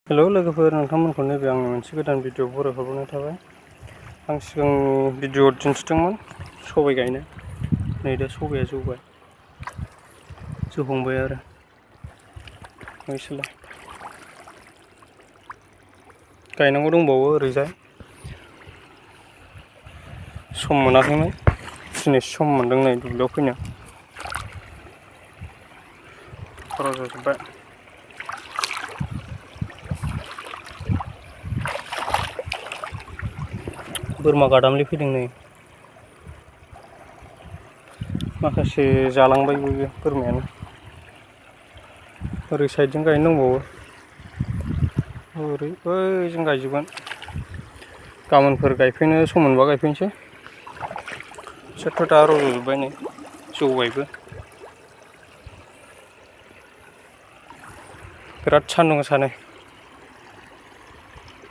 Hello लोगोफोर, नोंथांमोनखौ नैबे आंनि मोनसे गोदान भिडिअ बरायहरनाय थाबाय। आं सिगांनि भिडिअ दिन्थिदोंमोन सबाय गायनाय। नै दा सबाया जौबाय, जौहांबाय आरो नोंसोरलाय गायनांगौ दंबावो ओरैजाय। सम मोनाखैमोन, दिनैसो सम मोनदों नै दुब्लियाव फैनो। रज'जोब्बाय। बोरमा गादामलि फैदों नै, माखासे जालांबाय बयबो बोरमायानो। ओरै साइडजों गायनो दंबावो, ओरै बैजों गायजोबगोन। गाबोनफोर गायफैनो सम मोनबा गायफैनोसै। बिसोरथ' दा रज'जोब्बाय नै, जौबायबो। बिराद सान्दुं गोसा नै।